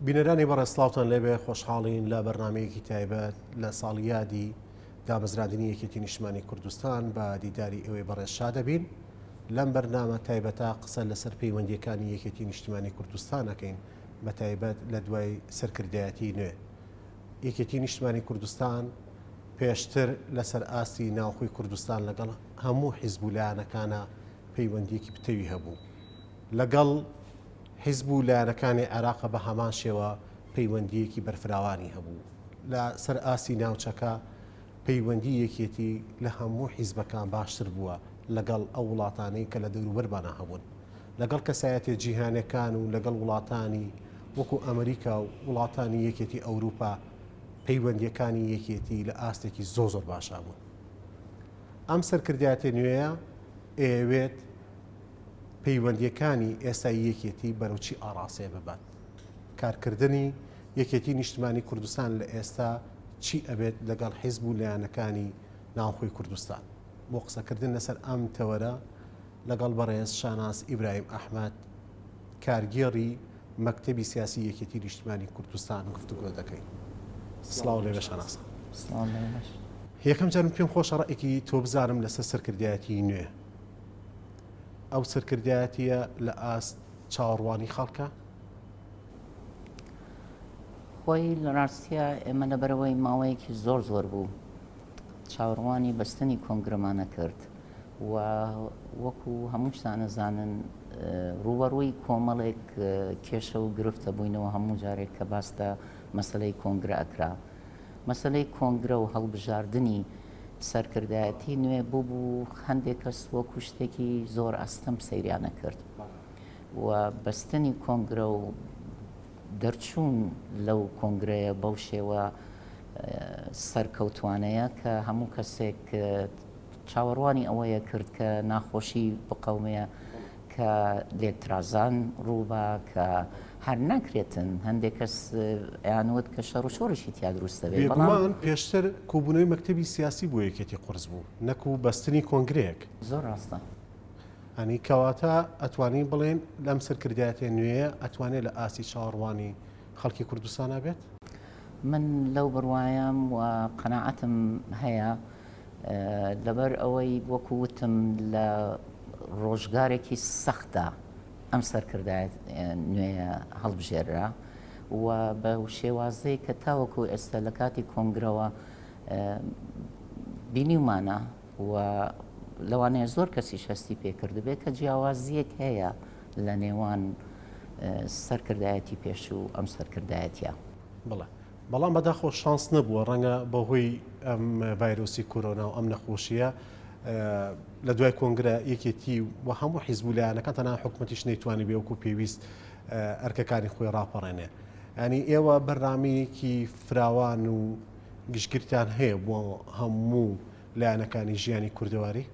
بینەرانی بەڕێز سڵاوتان لێبێ خۆشحاڵین لە بەرنامەیەکی تایبەت لە ساڵیادی دامەزراندنی یەکێتی نیشتمانی کوردستان بە دیداری ئێوەی بەڕێز شا دەبین لەم بەرنامە تایبەتە قسە لەسەر پەیوەندیەکانی یەکێتی نیشتمانی کوردستان ئەکەین بە تایبەت لە دوای سەرکردایەتی نوێ یەکێتی نیشتمانی کوردستان پێشتر لەسەر ئاستی ناوخۆی کوردستان لەگەڵ هەموو حیزب و لایەنەکانە پەیوەندیەکی پتەوی هەبوو لەگەڵ حیزب و لایەنەکانی عێراق بە هەمان شێوە پەیوەندییەکی بەرفراوانی هەبوو. لە سەر ئاستی ناوچەکە پەیوەندی یەکێتی لە هەموو حیزبەکان باشتر بووە لەگەڵ ئەو وڵاتانەی کە لە دەوروبەرمانا هەبوون. لەگەڵ کەسایەتیە جیهانیەکان و لەگەڵ وڵاتانی وەکو ئەمریکا و وڵاتانی یەکێتی ئەوروپا پەیوەندیەکانی یەکێتی لە ئاستێکی زۆر زۆر باشا بوون. ئەم سەرکردایەتیە نوێیە ئەیەوێت پەیوەندییەکانی ئێستای یەکێتی بەرەو چی ئاڕاستەیە ببات؟ کارکردنی یەکێتی نیشتمانی کوردستان لە ئێستا چی ئەبێت لەگەڵ حیزب و لایەنەکانی ناوخۆی کوردستان؟ بۆ قسەکردن لەسەر ئەم تەوەرە لەگەڵ بەڕێز شاناز ئیبراهیم ئەحمەد، کارگێڕی مەکتەبی سیاسی یەکێتی نیشتمانی کوردستان گفتوگۆ دەکەین. سڵاو لێبێ شاناز خان. سڵاو لێبێ. یەکەم جار من پێم خۆشە ڕەئێکی تۆ بزانم لەسەر سەرکردایەتی نوێ. ئەو سەرکردایەتییە لە ئاست چاوەڕوانی خەڵکە؟ خۆی لە ڕاستیا ئێمە لەبەرئەوەی ماوەیەکی زۆر زۆر بوو چاوەڕوانی بەستنی کۆنگرەمان نەکرد و وەکو هەمووشتان ئەزانن ڕووبەڕووی کۆمەڵێک کێشە و گرفتە بووینەوە هەموو جارێک کە باس لە مەسەلەی کۆنگرە ئەکرا مەسەلەی کۆنگرە و هەڵبژاردنی سەرکردایەتی نوێ بووبوو هەندێک کەس وەکو شتێکی زۆر ئەستەم سەیریان ئەکرد و بەستنی کۆنگرە و دەرچوون لەو کۆنگرەیە بەو شێوە سەرکەوتوانەیە کە هەموو کەسێک چاوەڕوانی ئەوەیە کرد کە ناخۆشی بقەومێ کە لێکترازان ڕووبا کە هەر ناکرێتن هەندێک کەس ئەیانوت کە شەڕ و شۆڕیشی تیا دروست دەبێت بەڵام بێگومان پێشتر کۆبوونەوەی مەکتەبی سیاسی بۆ یەکێتی قورس بوو نەکو بەستنی کۆنگرەیەک. زۆر ڕاستە. یانی کەواتە ئەتوانین بڵێین لەم سەرکردایەتیە نوێیە ئەتوانێت لە ئاستی چاوەڕوانی خەڵکی کوردستانا بێت؟ من لەو بڕوایەم و قەناعەتم هەیە لەبەر ئەوەی وەکو وتم لە ڕۆژگارێکی سەختدا ئەم سەرکردایەت نوێیە هەڵبژێررا و بە شێوازەی کە تاوەکو ئێستا لە کاتی کۆنگرەوە بینیومانە و لەوانەیە زۆر کەسیش هەستی پێکردبێت کە جیاوازیەک هەیە لە نێوان سەرکردایەتی پێشوو ئەم سەرکردایەتە. بەڵێ بەڵام بەداخەوە شانس نەبووە ڕەنگە بەهۆی ئەم ڤایرۆسی کۆرۆنا و ئەم نەخۆشیە لە دوای کۆنگرە یەکێتی و هەموو حیزب و لایەنەکان تەنها حکوومەتیش نەیتوانی بێ وەکو پێویست ئەرکەکانی خۆی ڕاپەڕێنێ ینی ئێوە بەرنمەیەکی فراوان و گشتگرتان هەیە بۆ هەموو لایەنەکانی ژیانی کوردەواری؟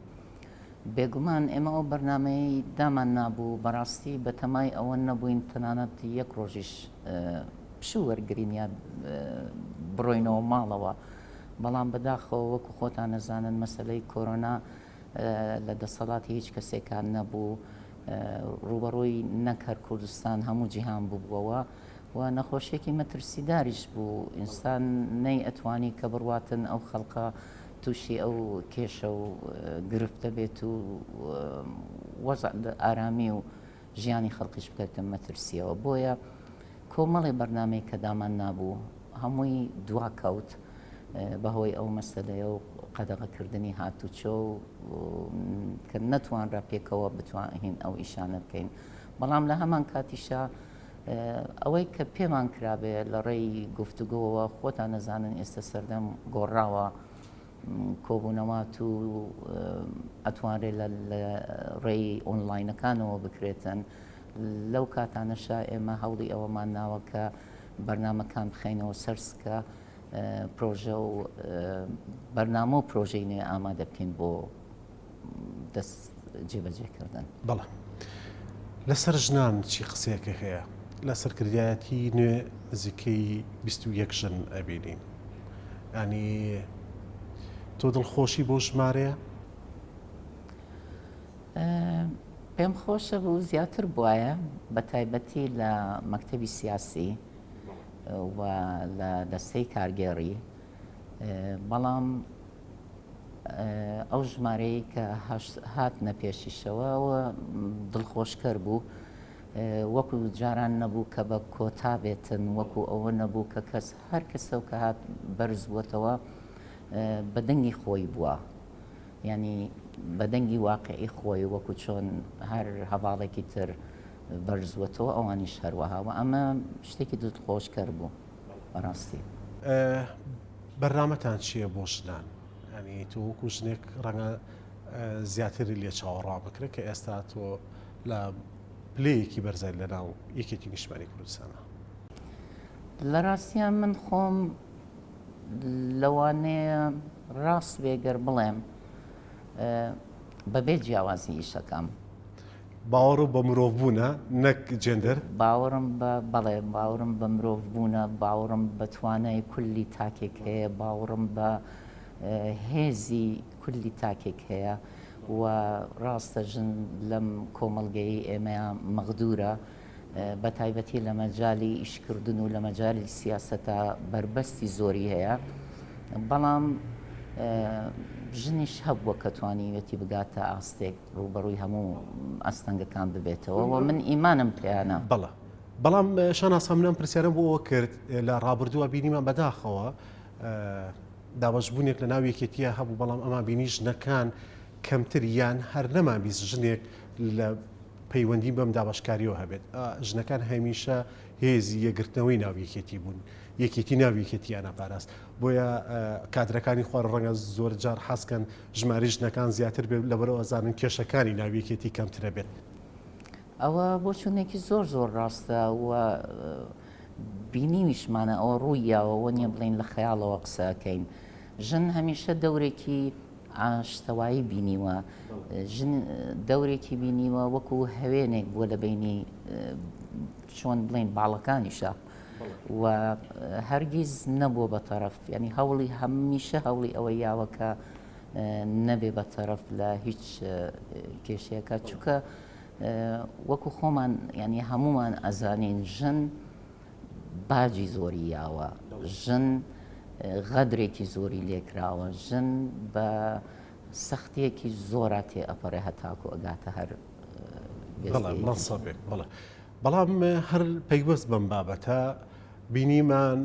بێگومان ئێمە ئەو بەرنامەیەی دامان نابوو بەڕاستی بەتەمای ئەوە نەبووین تەنانەت یەک ڕۆژیش پشوو وەرگرین یا بڕۆینەوە ماڵەوە، بەڵام بەداخەوە وەکو خۆتان ئەزانن مەسەلەی کۆرۆنا لە دەسەڵاتی هیچ کەسێکان نەبوو، ڕووبەڕووی نەک هەر کوردستان هەموو جیهان ببووەوە و نەخۆشیەکی مەترسیداریش بوو، ئینسان نەی ئەتوانی کە بڕواتن ئەو خەڵکە تووشی ئەو کێشە و گرفتە بێت و وەزع ئارامی و ژیانی خەڵکیش بکەوێتە مەترسیەوە بۆیە کۆمەڵێ بەرنامەی کە دامان نابوو هەمووی دوا کەوت بەهۆی ئەو مەسەلەیە و قەدەغەکردنی هاتوچۆ و کە نەتوانرا پێکەوە بتوانین ئەو ئیشانە بکەین بەڵام لە هەمان کاتیشا ئەوەی کە پێمان کرابێ لە ڕێی گفتوگۆوە خۆتان نەزانن ئێستا سەردەم گۆڕاوە کۆبوونەوات و ئەتوانرێت لە ڕێی ئۆنلاینەکانەوە بکرێتن لەو کاتانەشا ئێمە هەوڵی ئەوەمان ناوە کە بەرنامەکان بخەینەوە سەر سکە پرۆژە و بەرنامە و پرۆژەی نوێ ئامادە بکەین بۆ دەست جێبەجێکردن. بەڵێ. لەسەر ژنان چی قسەیەکە هەیە؟ لە سەرکردایەتی نوێ نزیکەی 21 ژن ئەبینین. ینی تۆ دڵخۆشی بۆ ژمارەیە؟ پێم خۆشە بوو زیاتر بواە بە تایبەتی لە مەکتتەبی سیاسی. و لە دەستەی کارگێڕی بەڵام ئەو ژمارەی کە هاتنە پێشیشەوە دڵخۆشکەر بوو وەکو جاران نەبوو کە بە کۆتا بێتن وەکو ئەوە نەبوو کە کەس هەر کەسەو کە هات بەرز بووەتەوە بە دەنگی خۆی بووە ینی بە دەنگی واقعی خۆی وەکو چۆن هەر هەواڵێکی تر بەرزوەتەوە ئەوانیش هەروەها و ئەمە شتێکی دڵخۆشکەر بوو بەڕاستی. بەرنامەتان چییە بۆ ژنان؟ ینی تۆ وەکو ژنێک ڕەنگە زیاتری لێ چاوەڕوان بکرێت کە ئێستا تۆ لە پلەیەکی بەرزای لە ناو یەکێتی نیشتمانی کوردستانە. لە ڕاستیان من خۆم لەوانەیە ڕاست بێ گەر بڵێم بەبێ جیاوازی ئیشەکەم. باوەڕت بە مرۆڤ بوونە نەک جێندەر؟ باوەڕم بە بەڵێ باوەڕم بە مرۆڤ بوونە، باوەڕم بە توانای کولی تاکێک هەیە، باوەڕم بە هێزی کولی تاکێک هەیە و ڕاستە ژن لەم کۆمەڵگەیەی ئێمەیا مەغدورە بە تایبەتی لە مەجالی ئیشکردن و لە مەجالی سیاسەتا بەربەستی زۆری هەیە بەڵام ژنیش هەبووە کە توانیویەتی بگاتە ئاستێک ڕووبەڕووی هەموو ئاستەنگەکان ببێتەوە و من ئیمانم پێیانە. بەڵێ بەڵام شاناز خان من ئەم پرسیارەم بۆ ئەوە کرد لە ڕابردووە بینیمان بەداخەوە دابەشبوونێک لە ناو یەکێتیە هەبوو بەڵام ئەمان بینی ژنەکان کەمتر یان هەر نەمان بیست ژنێک لە پەیوەندی بەم دابەشکاریەوە هەبێت ژنەکان هەمیشە هێزی یەکگرتنەوەی ناو یەکێتی بوون یەکێتی ناو یەکێتیانە پاراست بۆیە کادرەکانی خوار ڕەنگە زۆر جار حەزکەن ژمارەی ژنەکان زیاتر بێت لەبەرئەوە ئەزانن کێشەکانی ناو یەکێتی کەمترە بێت. ئەوە بۆچوونێکی زۆر زۆر ڕاستە و بینیویشمانە ئەوە ڕووی یاوە وە نییە بڵێین لە خەیاڵەوە قسە ئەکەین ژن هەمیشە دەورێکی ئاشتەوایی بینیوە ژن دەورێکی بینیوە وەکو هەوێنێک بووە لە بینی چۆن بڵین باڵەکانیشە و هەرگیز نەبووە بە تەرەف ینی هەوڵی هەمیشە هەوڵی ئەوە یاوە کە نەبێ بە تەرەف لە هیچ کێشەیەکە چونکە وەکو خۆمان ینی هەمومان ئەزانین ژن باجی زۆری یاوە ژن غەدرێکی زۆری لێکراوە ژن بە سەختیەکی زۆرا تێ ئەپەڕێ هەتاکو ئەگاتە هەر بەڵێ بەڵام هەر پەیوەست بەم بابەتە بینیمان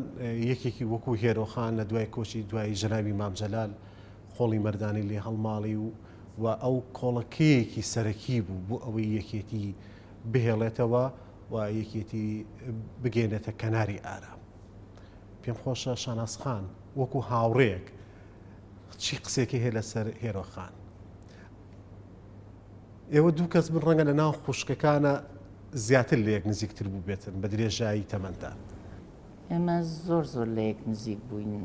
یەکێکی وەکو هێرۆخان لە دوای کۆچی دوایی جەنابی مام جەلال قۆڵی مەردانی لێ هەڵماڵی و و ئەو کۆڵەکەیەکی سەرەکی بوو بۆ ئەوەی یەکێتی بهێڵێتەوە و یەکێتی بگەێنێتە کەناری ئارام. پێم خۆشە شاناز خان وەکو هاوڕێیەک چی قسێکی هەیە لەسەر هێرۆخان؟ ئێوە دوو کەس بن ڕەنگە لە ناو خوشکەکانە زیاتر لە یەک نزیکتر بووبێتن بە درێژایی تەمەنتان. ئێمە زۆر زۆر لە یەک نزیک بووین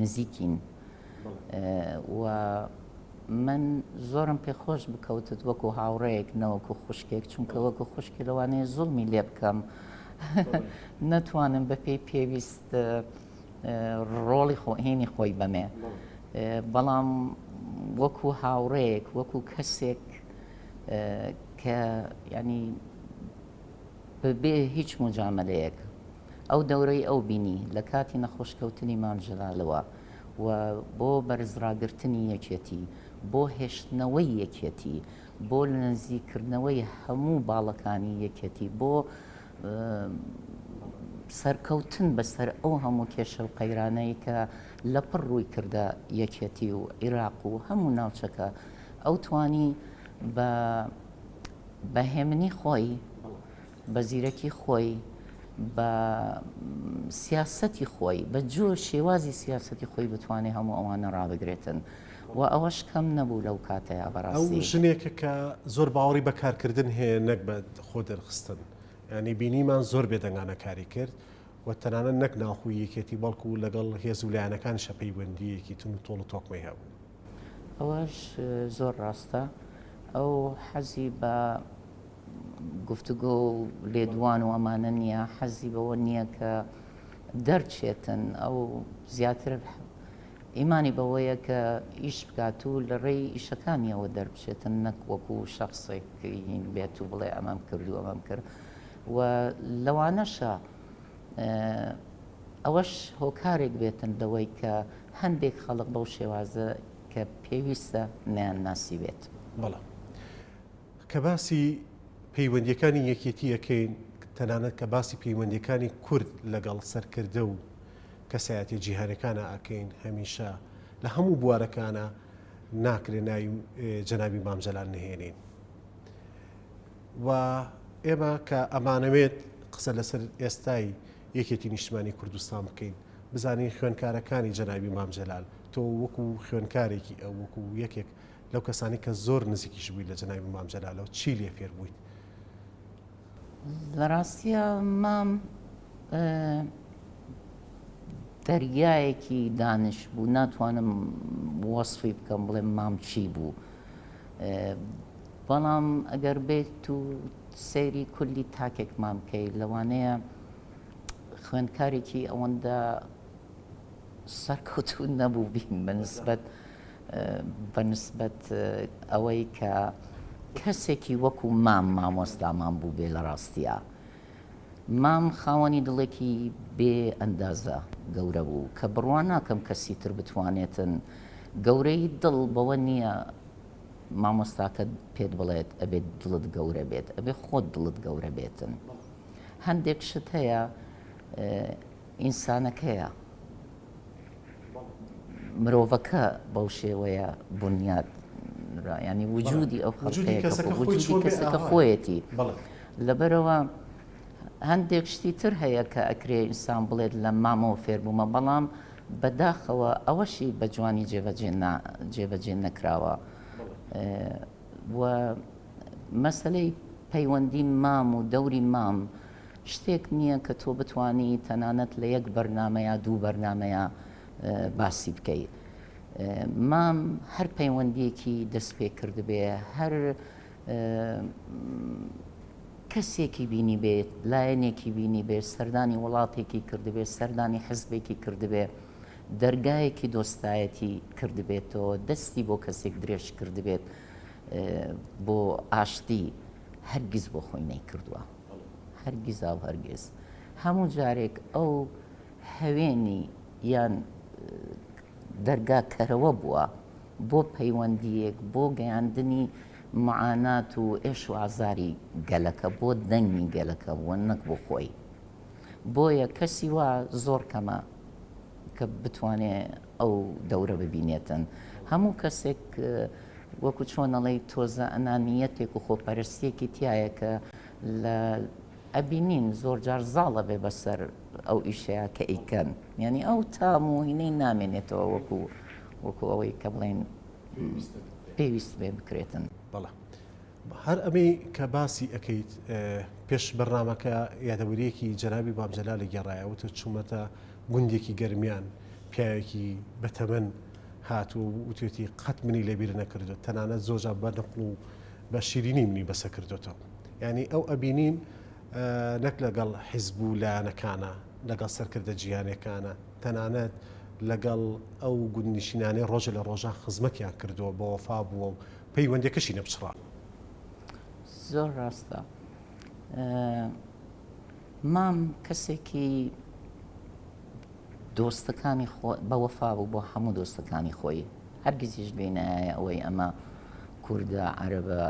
نزیکین و من زۆرم پێ خۆش بکەوتت وەکو هاوڕێیەک نەوەکو خوشکێک چونکە وەکو خوشکی لەوانەیە زوڵمی لێ بکەم نەتوانم بەپێی پێویست ڕۆڵی خۆهینی خۆی بەمێ بەڵام وەکو هاوڕێیەک وەکو کەسێک کە ینی بەبێ هیچ مجاملەیەک ئەو دەورەی ئەو بینی لە کاتی نەخۆشکەوتنی مام جەلالەوە و بۆ بەرزڕاگرتنی یەکێتی بۆ هێشتنەوەی یەکێتی بۆ نزیککردنەوەی هەموو باڵەکانی یەکێتی بۆ سەرکەوتن بەسەر ئەو هەموو کێشە و قەیرانەی کە لەپڕ ڕووی کردە یەکێتی و عیراق و هەموو ناوچەکە، ئەو توانی بە بە هێمنی خۆی، بە زیرەکی خۆی، بە سیاسەتی خۆی، بە جۆر شێوازی سیاسەتی خۆی بتوانێ هەموو ئەوانە ڕابگرێتن و ئەوەش کەم نەبوو لەو کاتەیا بەڕاستی. ئەو ژنێکە کە زۆر باوەڕی بە کارکردن هەیە نەک بە خۆ دەرخستن. یانی بینیمان زۆر بێدەنگانە کاری کرد و تەنانەت نەک ناوخۆی یەکێتی بەڵکو لەگەڵ هێز و لایەنەکانیشە پەیوەندییەکی توند و تۆڵ و تۆکمەی هەبوو. ئەوەش زۆر ڕاستە. ئەو حەزی بە گفتوگۆ و لێدوان و ئەمانە نییە، حەزی بەوە نییە کە دەرچێتن، ئەو زیاتر ئیمانی بەوەیە کە ئیش بکات و لە ڕێی ئیشەکانیەوە دەربچێتن نەک وەکو شەخسێک هین بێت و بڵێ ئەمەم کرد و ئەمەم کرد و لەوانەشە. ئەوەش هۆکارێک بێتن لەوەی کە هەندێک خەڵک بەو شێوازە کە پێویستە نەیان ناسیبێت. بەڵێ. کە باسی پەیوەندییەکانی یەکێتی ئەکەین، تەنانەت کە باسی پەیوەندییەکانی کورد لەگەڵ سەرکردە و کەسایەتیە جیهانیەکانا ئەکەین، هەمیشە لە هەموو بوارەکانا ناکرێ ناوی جەنابی مام جەلال نەهێنین. و ئێمە کە ئەمانەوێت قسە لەسەر ئێستای یەکێتی نیشتمانی کوردستان بکەین، بزانین خوێندکارەکانی جەنابی مام جەلال، تۆ وەکو خوێندکارێکی ئەو، وەکو یەکێک لەو کەسانەی کە زۆر نزیکیش بوویت لە جەنابی مام جەلالەوە چی لێ فێر بوویت؟ لە ڕاستیا مام دەریایەکی دانش بوو، ناتوانم وەسفی بکەم بڵێم مام چی بوو، بەڵام ئەگەر بێت و سەیری کولی تاکێکمان بکەیت لەوانەیە خوێندکارێکی ئەوەندە سەرکەوتوو نەبووبین بەنسبەت بەنسبەت ئەوەی کە کەسێکی وەکو مام مامۆستامان بوو بێ لە ڕاستیا مام خاوەنی دڵێکی بێ ئەندازە گەورە بوو کە بڕوا ناکەم کەسی تر بتوانێتن گەورەی دڵ بەوە نییە مامۆستاکەت پێت بڵێت ئەبێت دڵت گەورە بێت ئەبێ خۆت دڵت گەورە بێتن هەندێک شت هەیە ئینسانەکەیە مرۆڤەکە بەو شێوەیە بنیات ینی وجودی ئەو خەڵکەیە وجودی کەسەکە خۆیەتی لەبەرەوە هەندێک شتی تر هەیە کە ئەکرێ ئینسان بڵێت لە مامەوە فێر بوومە بەڵام بەداخەوە ئەوەشی بە جوانی جێبەجێ جێبەجێ نەکراوە و مەسلەی پەیوەندی مام و دەوری مام شتێک نییە کە تۆ بتوانی تەنانەت لە یەک بەرنامەیا دوو بەرنامەیا باسی بکەی. مام هەر پەیوەندیەکی دەست پێ کردبێ، هەر کەسێکی بینیبێت، لایەنێکی بینیبێ، سەردانی وڵاتێکی کردبێ، سەردانی حزبێکی کردبێ، دەرگایەکی دۆستایەتی کردبێتەوە، دەستی بۆ کەسێک درێژ کردبێت بۆ ئاشتی، هەرگیز بۆ خۆی نەیکردووە. هەرگیزاو هەرگیز. هەموو جارێک ئەو هەوێنی یان دەرگا کەرەوە بووە بۆ پەیوەندییەک، بۆ گەیاندنی معانات و ئێش و ئازاری گەلەکە، بۆ دەنگی گەلەکە بووە نەک بۆ خۆی. بۆیە کەسی وا زۆر کەمە کە بتوانێ ئەو دەورە ببینێتن. هەموو کەسێک وەکو چۆن ئەڵێی تۆزە ئەنانیەتێک و خۆپەرستیەکی تیایە کە لە ئەبینین زۆر جار زاڵ ئەبێ بەسەر ئەو ئیشەیە کە ئەیکەن یعنی ئەو تام و هینەی نامێنێتەوە وەکو وەکو ئەوەی کە بڵێن پێویست بێ بکرێتن. بەڵێ هەر ئەمەی کە باسی ئەکەیت پێش بەرنامەکە یادەوەریەکی جەنابی مام جەلالی گێڕایە وتت چوومەتە گوندێکی گەرمیان پیاوێکی بەتەمەن هاتووە و وتوێتی قەت منی لەبیر نەکردووە تەنانەت زۆر جار بە نەقڵ و بە شیرینی منی بەسە کردوێتەوە یعنی ئەو ئەبینین نەک لەگەڵ حیزب و لایەنەکانە لەگەڵ سەرکردە جیهانەکانە تەنانەت لەگەڵ ئەو گوندنشینانەی ڕۆژە لە ڕۆژان خزمەتیان کردووە بە وەفا بووە و پەیوەندەکەشی نەپچڕا. زۆر ڕاستە مام کەسێکی دۆستەکانی خۆ بە وەفا بوو بۆ هەموو دۆستەکانی خۆی هەرگیزیش گوێی نایە ئەوەی ئەمە کوردە عەرەبە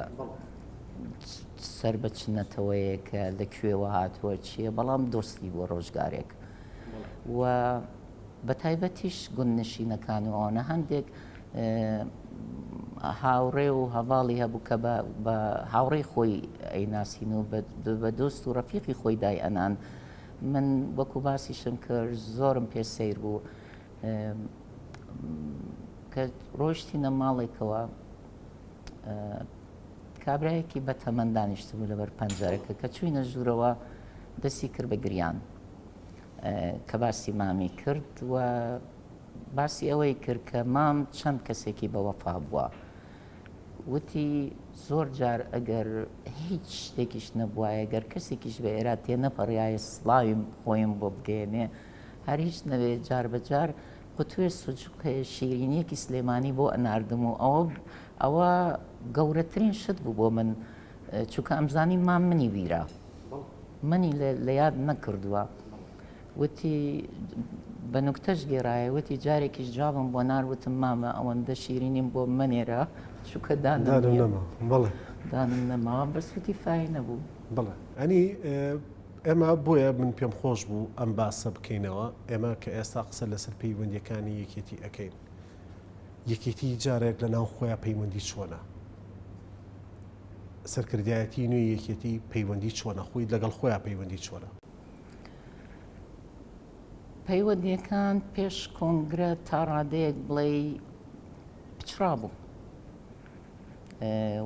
سەر بە چ نەتەوەیەکە لە کوێوە هاتووە چییە بەڵام دۆستی بووە ڕۆژگارێک و بە تایبەتیش گوندنشینەکان و ئەوانە هەندێک هاوڕێ و هەڤاڵی هەبوو کە بە هاوڕێی خۆی ئەیناسین و بە دۆست و ڕەفیقی خۆی دای ئەنان من وەکو باسیشم کرد زۆرم پێ سەیر بوو کە ڕۆیشتینە ماڵێکەوە کابرایەکی بە تەمەن دانیشتبوو لەبەر پەنجەرەکە کە چوینە ژوورەوە دەستی کرد بە گریان کە باسی مامی کرد و باسی ئەوەی کرد کە مام چەند کەسێکی بە وەفا بووە وتی زۆر جار ئەگەر هیچ شتێکیش نەبوایە گەر کەسێکیش بە ئێرا تێنەپەڕیایە سڵاویم خۆیم بۆ بگەیەنێ هەر هیچ نەبێ جار بە جار قوتوێ سوجقێ شیرینیەکی سلێمانی بۆ ئەناردم و ئەوە ئەوە گەورەترین شت بوو بۆ من چونکە ئەمزانی مام منی بیرە منی لە یاد نەکردووە. وتی بە نوکتەش گێڕایە وتی جارێکیش جوابم بۆ نار وتم مامە ئەوەندە شیرینیم بۆ مەنێرە چونکە دانم نەما بەڵێ دانم نەما بەس وتی فای نەبوو. بەڵێ ئەنی ئێمە بۆیە من پێم خۆش بوو ئەم باسە بکەینەوە ئێمە کە ئێستا قسە لەسەر پەیوەندیەکانی یەکێتی ئەکەین یەکێتی جارێک لە ناو خۆیان پەیوەندی چۆنە سەرکردایەتی نوێی یەکێتی پەیوەندی چۆنە خۆی لەگەڵ خۆیان پەیوەندی چۆنە؟ پەیوەندیەکان پێش کۆنگرە تا ڕادەیەک بڵێی پچڕابوو.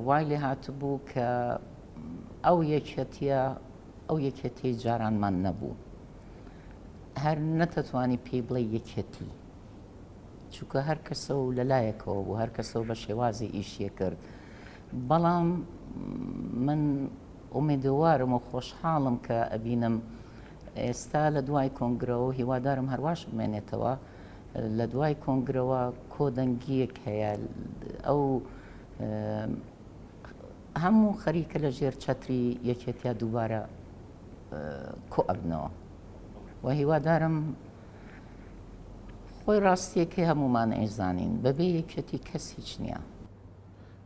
وای لێ هاتبوو کە ئەو یەکێتیە ئەو یەکێتی جارانمان نەبوو. هەر نەتەتوانی پێی بڵێ یەکێتی. چونکە هەر کەسە و لەلایەکەوە بوو هەر کەسە و بە شێوازی ئیشیە کرد. بەڵام من ئومێدەوارم و خۆشحاڵم کە ئەبینم ئێستا لە دوای کۆنگرەوە و هیوادارم هەرواش بمێنێتەوە لە دوای کۆنگرەوە کۆدەنگیەک هەیە ئەو هەموو خەریکە لە ژێر چەتری یەکێتیا دووبارە کۆ ئەبنەوە و هیوادارم خۆی ڕاستیەکەی هەمومان ئەیزانین بەبێ یەکێتی کەس هیچ نییە.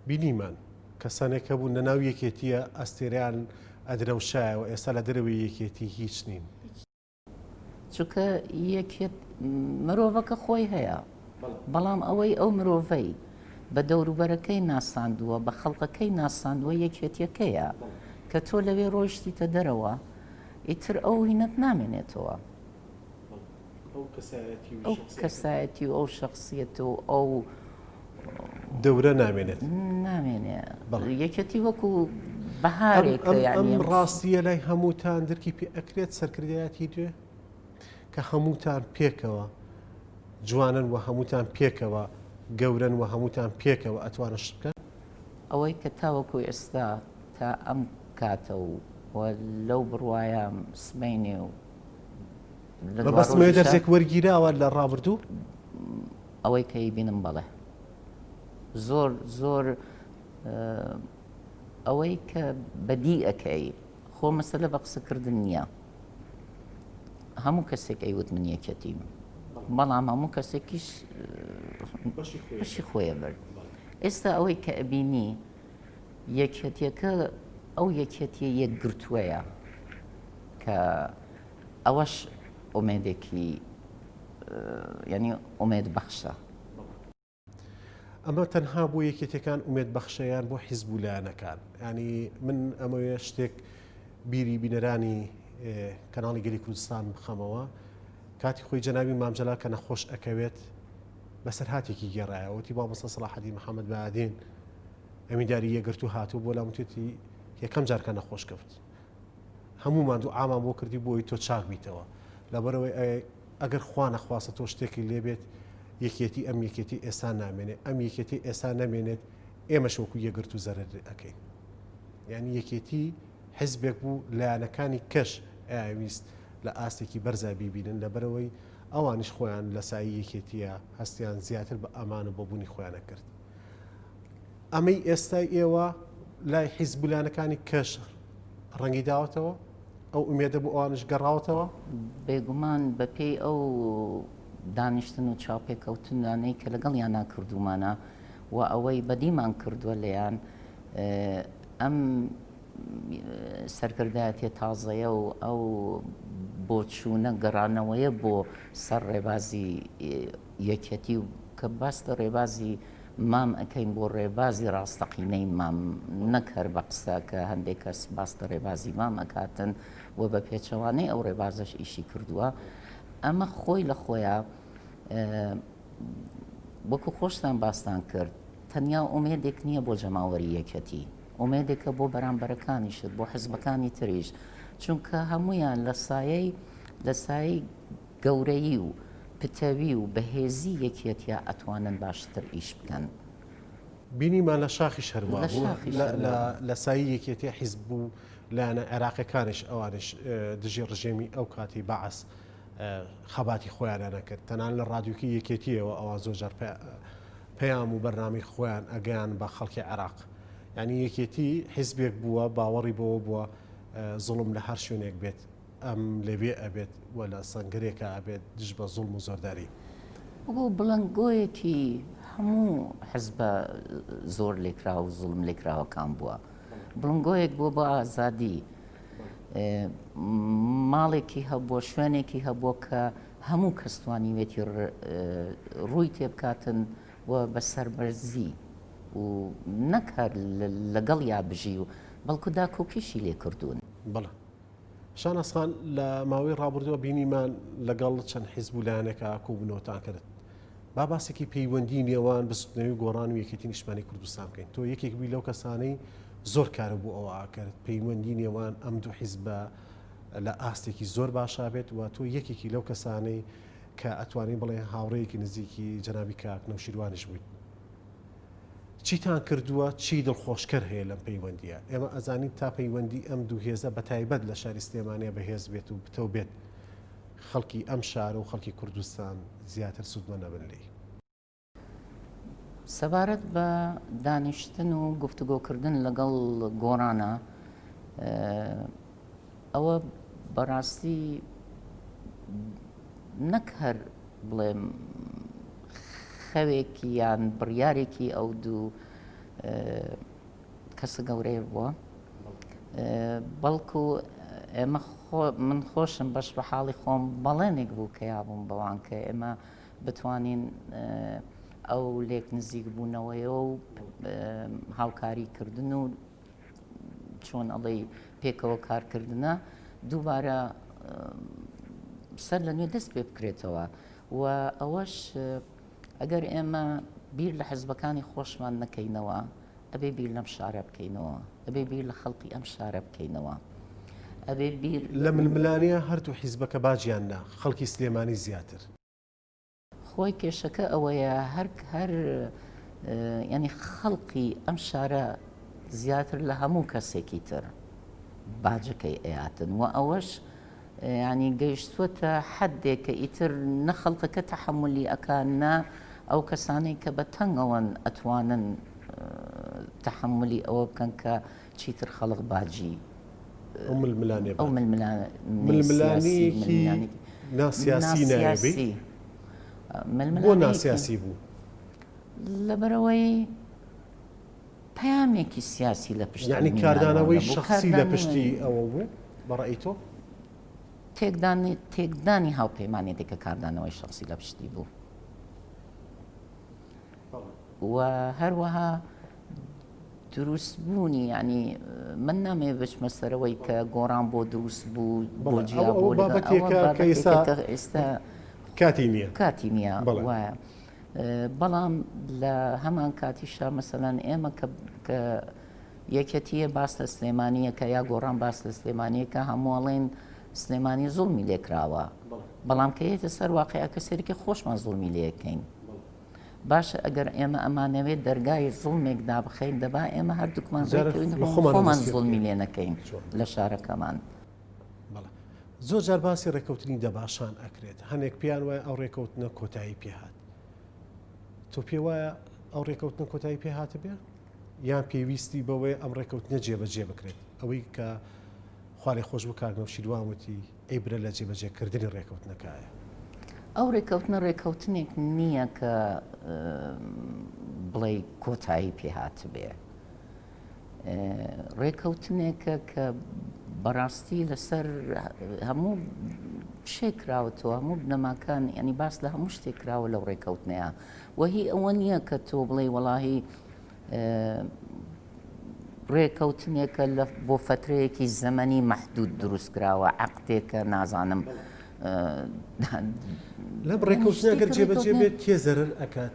بینیمان کەسانێک هەبوون لە ناو یەکێتییە ئەستێرەیان ئەدرەوشایەوە ئێستا لە دەرەوەی یەکێتی هیچ نین. چونکە یەکێت مرۆڤەکە خۆی هەیە بەڵام ئەوەی ئەو مرۆڤەی بە دەوروبەرەکەی ناساندووە بە خەڵکەکەی ناساندووە یەکێتیەکەیە کە تۆ لەوێ ڕۆیشتیتە دەرەوە ئیتر ئەو هینەت نامێنێتەوە. ئەو کەسایەتی و ئەو شخصیت و ئەو دەورە نامێنێت نامێنێ یەکێتی وەکو بەهارێک ئەم ڕاستیە لای هەمووتان درکی پێ ئەکرێت سەرکردایەتی دوێ کە هەمووتان پێکەوە جوانن و هەمووتان پێکەوە گەورن و هەمووتان پێکەوە ئەتوانن شت بکەن ئەوەی کە تاوەکو ئێستا تا ئەم کاتە و لەو بڕوایم سبەینێ و مەبەستم ئەوەیە دەرسێک وەرگیراوە لە ڕابردوو؟ ئەوەی کە ئەیبینم بەڵێ. زۆر زۆر ئەوەی کە بەدی ئەکەی خۆ مەسەلە بە قسەکردن نییە. هەموو کەسێک ئەیوت من یەکێتیم بەڵام هەموو کەسێکیش بەشی خۆیە برد. ئێستا ئەوەی کە ئەبینی یەکێتیەکە ئەو یەکێتیە یەکگرتووەیە کە ئەوەش ئومێدێکی یانی ئومێد بەخشە. ئەمە تەنها بۆ یەکێتیەکان ئومێد بەخشە یان بۆ حیزب و لایەنەکان؟ یانی من ئەمەوێ شتێک بیری بینەرانی کەناڵی گەلی کوردستان بخەمەوە کاتی خۆی جەنابی مام جەلال کە نەخۆش ئەکەوێت بەسەرهاتێکی گێڕایەوە وتی مامۆستا سەڵاحەدین محەممەد بەیادین ئەمینداری یەکگرتوو هاتوو بۆ لام وتێتی یەکەم جار کە نەخۆش کەوت هەموومان دوعامان بۆ کردی بۆی تۆ چاک بیتەوە لەبەرەوەی ئەگەر خوا نەخواستە تۆ شتێکی لێبێت یەکێتی ئەم یەکێتی ئێستا نامێنێ ئەم یەکێتی ئێستا نەمێنێت ئێمەش وەکو یەکگرتوو زەرەر ئەەکەین یعنی یەکێتی حزبێک بوو لایەنەکانی کەش ئەویست لە ئاستێکی بەرزا بیبینن لەبەرەوەی ئەوانیش خۆیان لە سایی یەکێتیە هەستیان زیاتر بە ئەمان و بەبوونی خۆیانە کرد ئەمەی ئێستای ئێوە لای حیزب و لایەنەکانی کەش ڕەنگی داوەتەوە؟ ئەو ئومێدە بۆ ئەوانیش گەڕاوەتەوە؟ بێگومان بەپێی ئەو دانیشتن و چاوپێکەوتنانەی کە لەگەڵیانا کردوومانە و ئەوەی بەدیمان کردووە لێیان ئەم سەرکردایەتیە تازەیە و ئەو بۆچوونە گەڕانەوەیە بۆ سەر ڕێبازی یەکێتی و کە باس لە ڕێبازی مام ئەکەین بۆ ڕێبازی ڕاستەقینەی مام نەک هەر بە قسە کە هەندێک کەس باس لە ڕێبازی مام ئەکاتن و بە پێچەوانەی ئەو ڕێبازەش ئیشی کردووە ئەمە خۆی لە خۆیان وەکو خۆشتان باستان کرد تەنیا ئومێدێک نییە بۆ جەماوەری یەکەتی ئومێدێکە بۆ بەرامبەرەکانیشت بۆ حزبەکانی تریش چونکە هەمویان لە سایەی لە سایەی گەورەیی و پتەوی و بەهێزی یەکیەتیا ئەتوانن باشتر ئیش بکەن. بینیمان لە شاخیش هەر وا بوو، لە سایەی یەکێتی حیزب و لایەنە عێراقیەکانیش ئەوانیش دژی ڕژێمی ئەو کاتی بەعس خەباتی خۆیانیان ئەکرد، تەنانەت لە ڕادیۆکی یەکێتیەوە ئەوان زۆر جار پەیام و بەرنامەی خۆیان ئەگەیان بە خەڵکی عێراق. یانی یەکێتی حیزبێک بووە باوەڕی بەوە بووە زوڵم لە هەر شوێنێک بێت. ئەم لەوێ ئەبێت و لە سەنگەرێکا ئەبێت دژ بە زوڵم و زۆرداری. وەکو بڵندگۆیەکی هەموو حزبە زۆر لێکراو و زوڵم لێکراوەکان بووە. بڵندگۆیەک بووە بۆ ئازادی. ماڵێکی هەبووە، شوێنێکی هەبووە کە هەموو کەس توانیوێتی ڕووی تێبکاتن و بە سەربەرزی و نەک هەر لەگەڵیا بژی و بەڵکو داکۆکیشی لێ کردوون. بەڵێ شاناز خان لە ماوەی ڕابردووە بینیمان لەگەڵ چەند حیزب و لایەنێکا کۆبوونەوەتان کرد. با باسێکی پەیوەندی نێوان بزوتنەوەی گۆڕان و یەکێتی نیشتمانی کوردستان بکەین. تۆ یەکێک بووی لەو کەسانەی زۆر کارە بۆ ئەوە ئاکرد پەیوەندی نێوان ئەم دوو حیزبە لە ئاستێکی زۆر باشا بێت و تۆ یەکێکی لەو کەسانەی کە ئەتوانین بڵێ هاوڕێیەکی نزیکی جەنابی کاک نەوشیروانیش بوویت. چیتان کردووە، چی دڵخۆشکەر هەیە لەم پەیوەندییە؟ ئێمە ئەزانین تا پەیوەندی ئەم دوو هێزە بەتایبەت لە شاری سلێمانییە بەهێز بێت و پتەو بێت، خەڵکی ئەم شارە و خەڵکی کوردستان زیاتر سوودمەند ئەبن لێی. سەبارەت بە دانیشتن و گفتوگۆکردن لەگەڵ گۆڕانە، ئەوە بەڕاستی نەک هەر بڵێم خەوێکی یان بڕیارێکی ئەو دوو کەسە گەورەیە بووە بەڵکو ئێمە من خۆشم بەش بە حاڵی خۆم بەڵێنێک بوو کە یابووم بەوان کە ئێمە بتوانین ئەو لێک نزیک بوونەوەیە و هاوکاری کردن و چۆن ئەڵێی پێکەوە کارکردنە دووبارە سەر لە نوێ دەست پێ بکرێتەوە و ئەوەش ئەگەر ئێمە بیر لە حزبەکانی خۆشمان نەکەینەوە ئەبێ بیر لەم شارە بکەینەوە ئەبێ بیر لە خەڵقی ئەم شارە بکەینەوە ئەبێ بیر لە ململانێ هەردوو حیزبەکە باجیان نا خەڵکی سلێمانی زیاتر. خۆی کێشەکە ئەوەیە هەر هەر ینی خەڵقی ئەم شارە زیاتر لە هەموو کەسێکی تر باجەکەی ئەیاتن و ئەوەش ینی گەیشتووەتە حدێک کە ئیتر نە خەڵکەکە تەحملی ئەکا نە ئەو کەسانەی کە بە تەنگەوەن ئەتوانن تەحملی ئەوە بکەن کە چیتر خەڵک باجی ئەو ململانێ ئەو ململانێکی ناسیاسی ناوێ بۆ ناسیاسی بوو لەبەرەوەی پەیامێکی سیاسی لە پشت یعنی کاردانەوەی شخصی لە پشتی ئەوە بوو بەڕێی تۆ تێکدانی تێکدانی هاوپەیمانێتێکە کاردانەوەی شخصی لە پشتی بوو و هەروەها دروست بوونی یانی من نامەوێ بچمە سەرەوەی کە گۆڕان بۆ دروست بوو بۆ جیا بۆ بابەتێکە کە ئێستا کاتی نییە کاتی نییە وایە بەڵام لە هەمان کاتیشا مەسەلەن ئێمە کە کە یەکەتیە باس لە سلێمانیەکە یا گۆڕان باس لە سلێمانیەکە هەمووڵێن سلێمانی زوڵمی لێکراوە بەڵام کە یەتە سەر واقعەکە سەرکی خۆشمان زوڵمی لەکەین باشە ئەگەر ئێمە ئەمانەوێت دەرگای زوڵمێک دابخەین دەبا ئێمە هەردووکمان ڕێکەوین خۆمان زوڵمی لێ نەکەین لە شارەکەمان. بەڵێ زۆر جار باسی ڕێکەوتنی دەباشان ئەکرێت هەنێک پێیان وایە ئەو ڕێکەوتنە کۆتایی پێهات تۆ پێ وایە ئەو ڕێکەوتنە کۆتایی پێ هاتبێ یان پێویستی بەوەی ئەم ڕێکەوتنە جێبەجێ بکرێت ئەوەی کە خوارێ خۆش بوو کاک نەوشیروان وتی عیبرە لە جێبەجێکردنی ڕێکەوتنەکایە. ئەو ڕێکەوتنە ڕێکەوتنێک نییە کە بڵێی کۆتایی پێ هاتبێ. ڕێکەوتنێکە کە بەڕاستی لەسەر هەموو شێ کراوەتەوە هەموو بنەماکان ینی باس لە هەموو شتێک کراوە لەو ڕێکەوتنەیە وەهی ئەوە نییە کە تۆ بڵێ وەڵاهی ڕێکەوتنێکە لە بۆ فەترەیەکی زەمەنی مەحدود دروست کراوە عەقدێکە نازانم لەم ڕێکەوتنە گەر جێبەجێ بێت کێ زەرەر ئەکات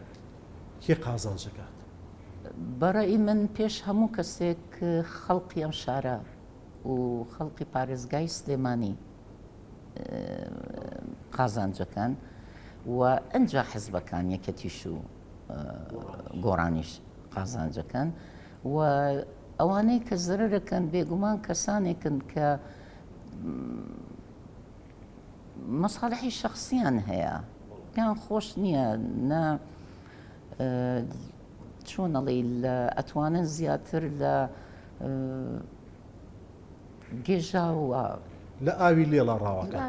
کێ قازانج ئەکات؟ بەڕەئی من پێش هەموو کەسێک خەڵقی ئەم شارە و خەڵقی پارێزگای سلێمانی قازانجەکان و ئەجا حزبەکان یەکەتیش و گۆڕانیش قازانجەکەن و ئەوانەی کە زەرەرەکەن بێگومان کەسانێکن کە مەساڵحی شخصیان هەیە پێیان خۆش نییە نە چۆن ئەڵێ لە ئەتوانن زیاتر لە گێژاوە. لە ئاوی لێڵا ڕاوەکەن.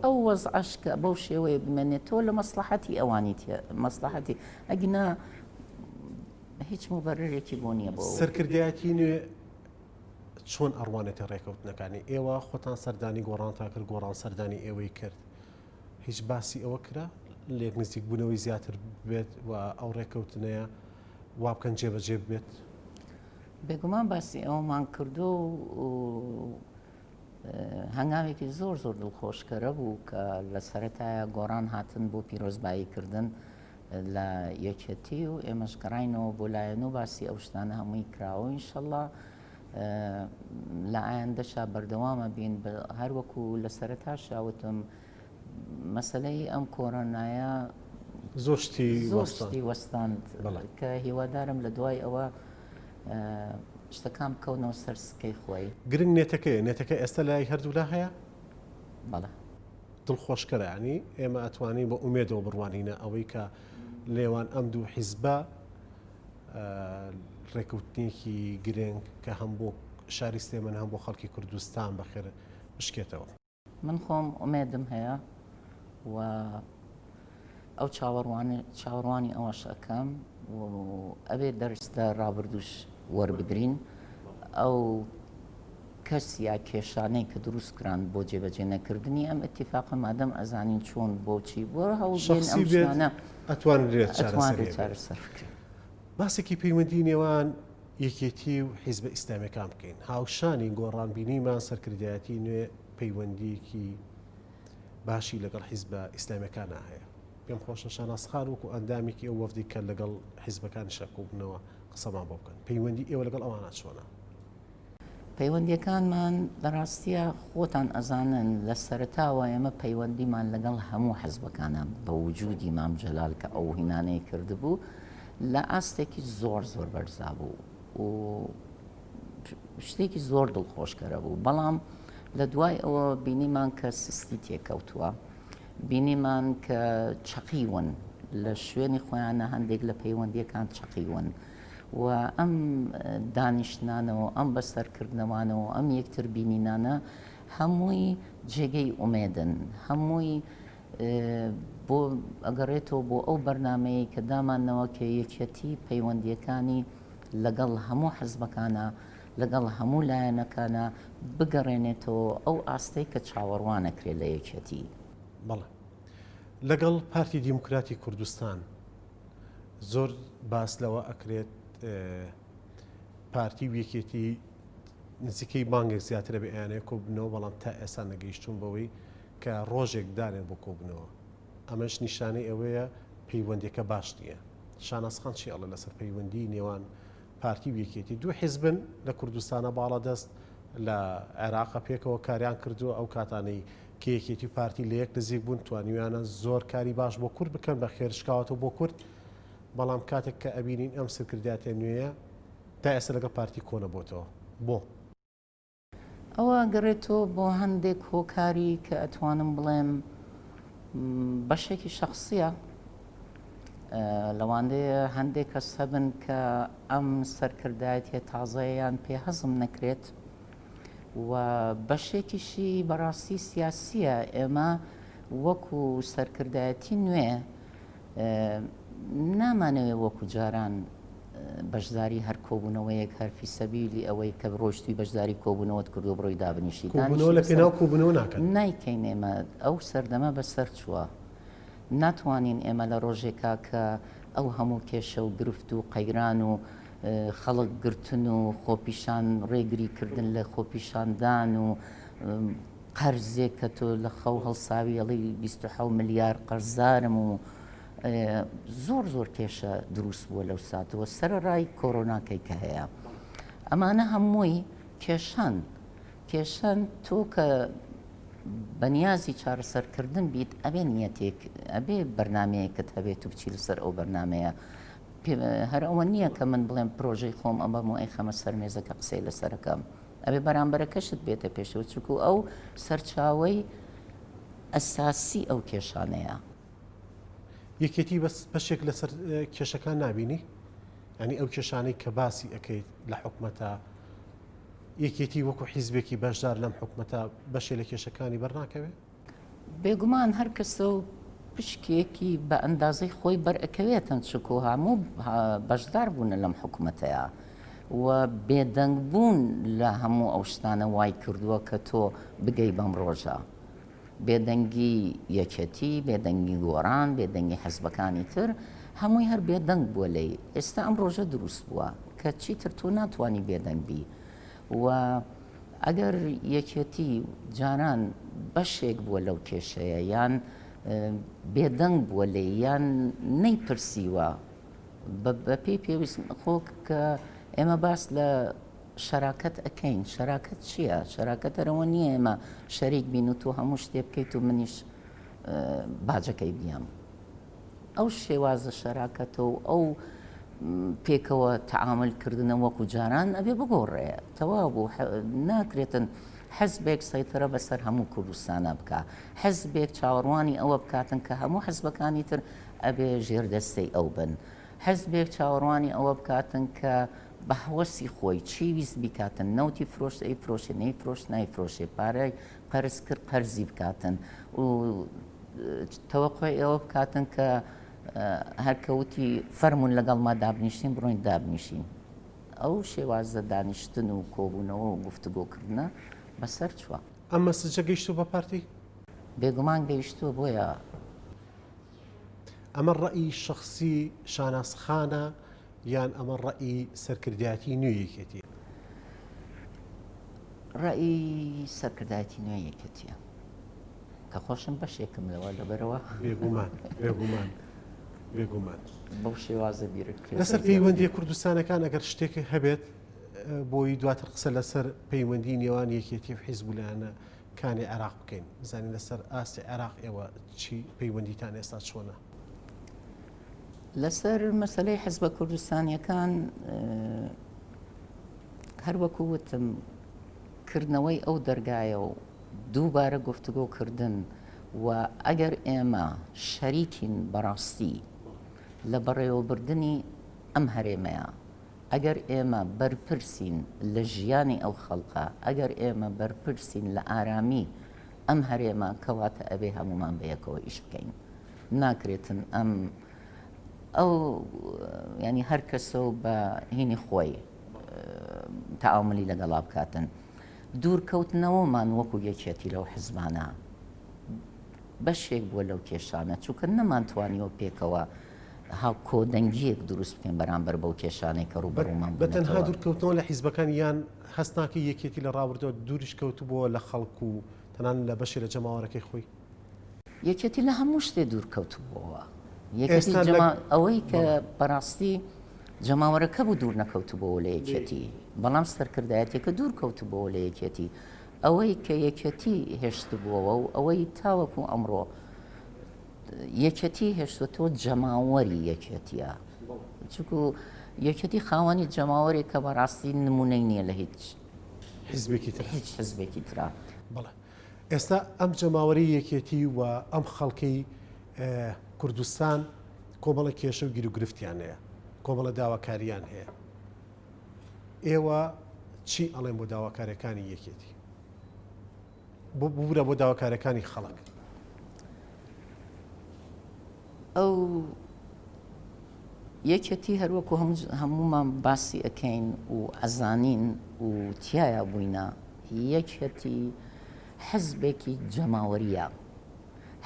ئەو وەزعەش کە بەو شێوەیە بمێنێتەوە لە مەسڵەحەتی ئەوانی تێ مەسڵەحەتی ئەگینا هیچ موبەررێکی بۆ نییە بۆ ئەوەی. سەرکردایەتی نوێ چۆن ئەڕوانێتە ڕێکەوتنەکانی؟ ئێوە خۆتان سەردانی گۆڕانتان کرد، گۆڕان سەردانی ئێوەی کرد. هیچ باسی ئەوە کرا لێک نزیکبوونەوەی زیاتر بێت و ئەو ڕێکەوتنەیە وا بکەن جێبەجێ ببێت؟ بێگومان باسی ئەوەمان کردو و هەنگاوێکی زۆر زۆر دڵخۆشکەرە بوو کە لە سەرەتایە گۆڕان هاتن بۆ پیرۆزبایی کردن لە یەکێتی و ئێمەش گەڕاینەوە بۆ لایەن و باسی ئەو شتانە هەمووی کراوە ئینشەڵا لە ئایندەشا بەردەوامە بین هەروەکو لە سەرەتاشا وتم مەسلەی ئەم کۆرۆنایە زۆر شتی زۆر شتی وەستاند کە هیوادارم لە دوای ئەوە شتەکان بکەونەوە سەر سکەی خۆی. گرنگ نێتەکەیە، نێتەکە ئێستا لای هەردوولا هەیە؟ بەڵێ. دڵخۆشکەرە یانی ئێمە ئەتوانین بە ئومێدەوە بڕوانینە ئەوەی کە لێوان ئەم دوو حیزبە ڕێکەوتنێکی گرنگ کە هەم بۆ شاری سلێمانی هەم بۆ خەڵکی کوردستان بەخێر بشکێتەوە. من خۆم ئومێدم هەیە و ئەو چاوەڕوانی ئەوەش ئەکەم و ئەبێ دەرس لە ڕابردووش وەربگرین ئەو کەس یا کێشانەی کە دروست کران بۆ جێبەجێ نەکردنی ئەم ئتیفاقە مادەم ئەزانین چۆن بۆچی بۆ هەوڵ ئەم شتانە ئەتوانرێت چارەسەر بکرێت. باسێکی پەیوەندی نێوان یەکێتی و حیزبە ئیسلامیەکان بکەین هاوشانی گۆڕان بینیمان سەرکردایەتی نوێ پەیوەندیەکی باشی لەگەڵ حیزبە ئیسلامیەکانە هەیە پێم خۆشە شاناز خان وەکو ئەندامێکی ئەو وەفدی کە لەگەڵ حیزبەکانیشا کۆبوونەوە قسەمان بۆ بکەن پەیوەندی ئێوە لەگەڵ ئەوانە چۆنە؟ پەیوەندیەکانمان لەڕاستیا خۆتان ئەزانن لە سەرەتاوە ئێمە پەیوەندیمان لەگەڵ هەموو حزبەکانە بە وجودی مام جەلال کە ئەو هینانەی کردبوو لە ئاستێکی زۆر زۆر بەرزا بوو و شتێکی زۆر دڵخۆشکەرە بوو بەڵام لە دوای ئەوە بینیمان کە سستی تێکەوتووە بینیمان کە چەقیون لە شوێنی خۆیانە هەندێک لە پەیوەندیەکان چەقیون و ئەم دانیشتنانە و ئەم بەسەرکردنەوانە و ئەم یەکتر بینینانە هەمووی جێگەی ئومێدن، هەمووی بۆ ئەگەڕێتەوە بۆ ئەو بەرنامەیەی کە داماننەوە کە یەکیەتی پەیوەندییەکانی لەگەڵ هەموو حزبەکانا، لەگەڵ هەموو لایەنەکانا بگەڕێنێتەوە ئەو ئاستەی کە چاوەڕوان ئەکرێت لە یەکیەتی. بەڵێ. لەگەڵ پارتی دیموکراتی کوردستان زۆر باس لەوە ئەکرێت پارتی و یەکێتی نزیکەی مانگێک زیاترە بێ ئەیانەوێت کۆببنەوە بەڵام تا ئێستا نەگەیشتوون بەوەی کە ڕۆژێک دانێن بۆ کۆبوونەوە ئەمەش نیشانەی ئەوەیە پەیوەندیەکە باش نییە شاناز خان چی ئەڵێ لەسەر پەیوەندی نێوان پارتی و یەکێتی دوو حیزبن لە کوردستانە باڵادەست لە عێراقە پێکەوە کاریان کردووە ئەو کاتانەی کە یەکێتی و پارتی لە یەک نزیک بوون توانیویانە زۆر کاری باش بۆ کورد بکەن بە خێر شکاوەتەوە بۆ کورد بەڵام کاتێک کە ئەبینین ئەم سەرکردایەتیە نوێیە تا ئێستا لەگەڵ پارتی کۆنەبۆتەوە بۆ؟ ئەوە ئەگەڕێتەوە بۆ هەندێک هۆکاری کە ئەتوانم بڵێم بەشێکی شەخسیە لەوانەیە هەندێک کەس هەبن کە ئەم سەرکردایەتیە تازەیان پێ هەزم نەکرێت و بەشێکیشی بەڕاستی سیاسیە ئێمە وەکو سەرکردایەتی نوێ نامانەوێ وەکو جاران بەشداری هەر کۆبوونەوەیەک هەر فی سەبیلی ئەوەی کە ڕۆشتوی بەشداری کۆبوونەوەت کردو بڕۆی دابنیشی کۆبوونەوە لە پێناو کۆبوونەوە ناکەن نایکەین ئێمە ئەو سەردەمە بەسەر چووە ناتوانین ئێمە لە ڕۆژێکا کە ئەو هەموو کێشە و گرفت و قەیران و خەڵک گرتن و خۆپیشان ڕێگری کردن لە خۆپیشاندان و قەرزێک کە تۆ لە خەو هەڵساوی ئەڵێی 27 ملیار قەرزارم و زۆر زۆر کێشە دروست بووە لەو ساتەوە سەرەڕای کۆرۆناکەی کە هەیە ئەمانە هەمووی کێشان کێشەن تۆ کە بەنیازی چارەسەرکردن بیت ئەبێ نیەتێک ئەبێ بەرنمەیەکت هەبێت و بچی لەسەر ئەو بەرنمەیە هەر ئەوە نییە کە من بڵێم پرۆژەی خۆم ئەبەم و ئەیخەمە سەر مێزەکە قسەی لەسەرەکەم ئەبێ بەرامبەرەکەشت بێتە پێشەوە چونکو ئەو سەرچاوەی ئەساسی ئەو کێشانەیە. یەکێتی بەس بەشێک لەسەر کێشەکان نابینی؟ یانی ئەو کێشانەی کە باسی ئەکەیت لە حکومەتە. یەکێتی وەکو حیزبێکی بەشدار لەم حکومەتە بەشێ لە کێشەکانی بەرناکەوێ؟ بێگومان هەر کەسە و پشکێکی بە ئەندازەی خۆی بەرئەکەوێتن چونکو هەموو بەشدار بوونە لەم حکومەتەیا و بێدەنگ بوون لە هەموو ئەو شتانە وای کردووە کە تۆ بگەی بەم ڕۆژە. بێدەنگی یەکێتی، بێدەنگی گۆڕان، بێدەنگی حزبەکانی تر، هەمووی هەر بێدەنگ بووە لێی. ئێستا ئەم ڕۆژە دروست بووە کە چیتر تۆ ناتوانی بێدەنگ بی و ئەگەر یەکێتی جاران بەشێک بووە لەو کێشەیە یان بێدەنگ بووە لێی یان نەیپرسیوە بەپێی پێویست خۆ کە ئێمە باس لە شەراکەت ئەکەین، شەراکەت چییە؟ شەراکەت هەر ئەوە نییە ئێمە شەریک بین و تۆ هەموو شتێ بکەیت و منیش باجەکەی بیەم. ئەو شێوازە شەراکەتە و ئەو پێکەوە تەعامل کردنە وەکو جاران ئەبێ بگۆڕێ. تەواو بوو ناکرێتن حزبێک سەیتەرە بەسەر هەموو کوردستانە بکا. حزبێک چاوەڕوانی ئەوە بکاتن کە هەموو حزبەکانی تر ئەبێ ژێردەستەی ئەو بن. حزبێک چاوەڕوانی ئەوە بکاتن کە بە هەوەسی خۆی چی ویست بیکاتن، نەوتی فرۆشت ئەیفرۆشێ، نەیفرۆشت نایفرۆشێ، پارەی قەرز کرد قەرزی بکاتن و تەوەقوعی ئەوە بکاتن کە هەر کە وتی فەرموون لەگەڵما دابنیشین بڕۆین دابنیشین. ئەو شێوازە دانیشتن و کۆبوونەوە و گفتوگۆکردنە بەسەر چووە. ئەم مەسجە گەیشتووە بە پارتی؟ بێگومان گەیشتووە بۆیە. ئەمە ڕەئی شەخسی شاناز خانە یان ئەمە ڕەئی سەرکردایەتی نوێی یەکێتیە؟ ڕەئی سەرکردایەتی نوێی یەکێتیە کە خۆشم بەشێکم لەوە لەبەرەوە بێگومان بێگومان بێگومان بەو شێوازە بیرت لەسەر پەیوەندیە کوردستانەکان ئەگەر شتێک هەبێت بۆی دواتر قسە لەسەر پەیوەندی نێوان یەکێتی و حیزب و لایەنە کانی عێراق بکەین بزانین لەسەر ئاستی عێراق ئێوە چی پەیوەندیتان ئێستا چۆنە؟ لەسەر مەسەلەی حزبە کوردستانیەکان هەر وەکو وتم کردنەوەی ئەو دەرگایە و دووبارە گفتوگۆ کردن و ئەگەر ئێمە شەریکین بەڕاستی لە بەڕێوەبردنی ئەم هەرێمەیە ئەگەر ئێمە بەرپرسین لە ژیانی ئەو خەڵقە، ئەگەر ئێمە بەرپرسین لە ئارامی ئەم هەرێمە، کەواتە ئەبێ هەموومان بەیەکەوە ئیش بکەین. ناکرێتن ئەم ئەو یانی هەر کەسە و بە هینی خۆی تەعامولی لەگەڵا بکاتن. دوورکەوتنەوەمان وەکو یەکێتی لەو حزبانە بەشێک بووە لەو کێشانە، چونکە نەمانتوانیوە پێکەوە هاو کۆدەنگییەک دروست بکەین بەرامبەر بەو کێشانەی کە ڕووبەڕوومان بە تەنها بوونەتەوە. دوورکەوتنەوە لە حیزبەکان یان هەست ناکەی یەکێتی لە ڕابردووە دووریش کەوتبووە لە خەڵک و تەنانەت لە بەشێ لە جەماوەرەکەی خۆی؟ یەکێتی لە هەموو شتێ دوور کەوتبووەوە. یەکێتی ئێستا لە جەما ئەوەی کە بەڵێ. بەڕاستی جەماوەرەکە بوو دوور نەکەوتبووەوە لە یەکێتی، بەڵام سەرکردایەتیەکە دوور کەوتبووەوە لە یەکێتی. ئەوەی کە یەکێتی هێشتبووەوە و ئەوەی تاوەکوو ئەمڕۆ یەکێتی هێشتۆتەوە جەماوەری یەکێتیە چونکو یەکێتی خاوەنی جەماوەرێک کە بەڕاستی نمونەی نییە لە هیچ حزبێکی تر هیچ حزبێکی ترا. بەڵێ ئێستا ئەم جەماوەری یەکێتی و ئەم خەڵکەی کوردستان کۆمەڵە کێشە و گیروگرفتیان هەیە کۆمەڵە داواکاریان هەیە ئێوە چی ئەڵێن بۆ داواکاریەکانی یەکێتی؟ ببورە بۆ داواکاریەکانی خەڵک. ئەو یەکێتی هەروەکو هەموومان باسی ئەکەین و ئەزانین و تیایا بووینە یەکێتی حزبێکی جەماوەریە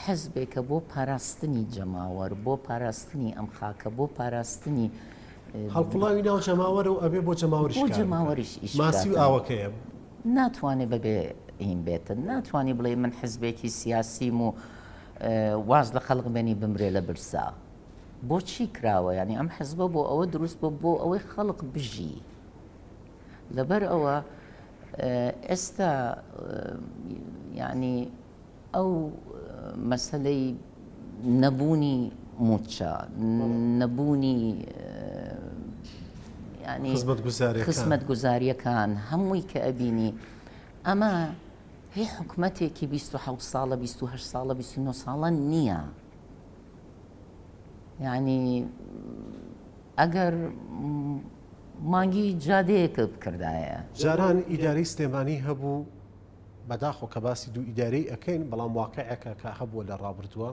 حزبێکە بۆ پاراستنی جەماوەر، بۆ پاراستنی ئەم خاکە، بۆ پاراستنی. هەڵقوڵاوی ناو جەماوەرە و ئەبێ بۆ جەماوەریش بۆ کار بکات. جەماوەریش ئیش ماسی و بکاتن. ئاوەکەیە. ناتوانێ بەبێ هین بێتن. ناتوانی بڵێی من حزبێکی سیاسیم و واز لە خەڵک بێنی بمرێ لە برسا. بۆچی کراوە؟ یانی ئەم حزبە بۆ ئەوە دروست بووە بۆ ئەوەی خەڵک بژی. لەبەر ئەوە ئێستا یانی ئەو مەسەلەی نەبوونی موچە، نەبوونی یانی خزمەتگوزاریەکان هەمووی کە ئەبینی ئەمە هی حکومەتێکی 27 ساڵە 28 ساڵە 29 ساڵە نییە یعنی ئەگەر مانگی جادەیەکە بکردایە. جاران ئیدارەی سلێمانی هەبوو بەداخەوە کە باسی دوو ئیدارەی ئەکەین بەڵام واقعێکە کە هەبووە لە ڕابردووە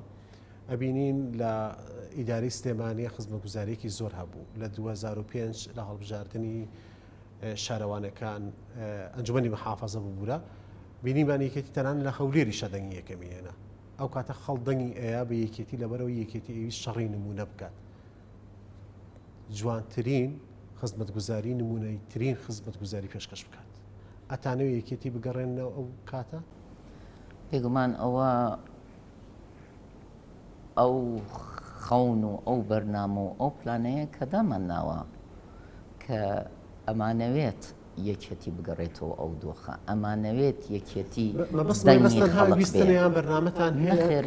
ئەبینین لە ئیدارەی سلێمانی خزمەتگوزاریەکی زۆر هەبوو لە 2005 لە هەڵبژاردنی شارەوانەکان ئەنجومەنی محافەزە ببوورە بینیمان یەکێتی تەنان لە هەولێریشە دەنگی یەکەمی هێنا ئەو کاتە خەڵ دەنگی ئەیا بە یەکێتی لەبەرەوەی یەکێتی ئەویست شەڕی نمونە بکات جوانترین خزمەتگوزاری نمونەیترین خزمەتگوزاری پێشکەش بکات ئەتانەوێ یەکێتی بگەڕێنەوە ئەو کاتە؟ بێگومان ئەوە ئەو خەون و ئەو بەرنامە و ئەو پلانەیە کە دامان ناوە کە ئەمانەوێت یەکێتی بگەڕێتەوە ئەو دۆخە ئەمانەوێت یەکێتی دەنگی خەڵک بێ بەرنامەتان هەیە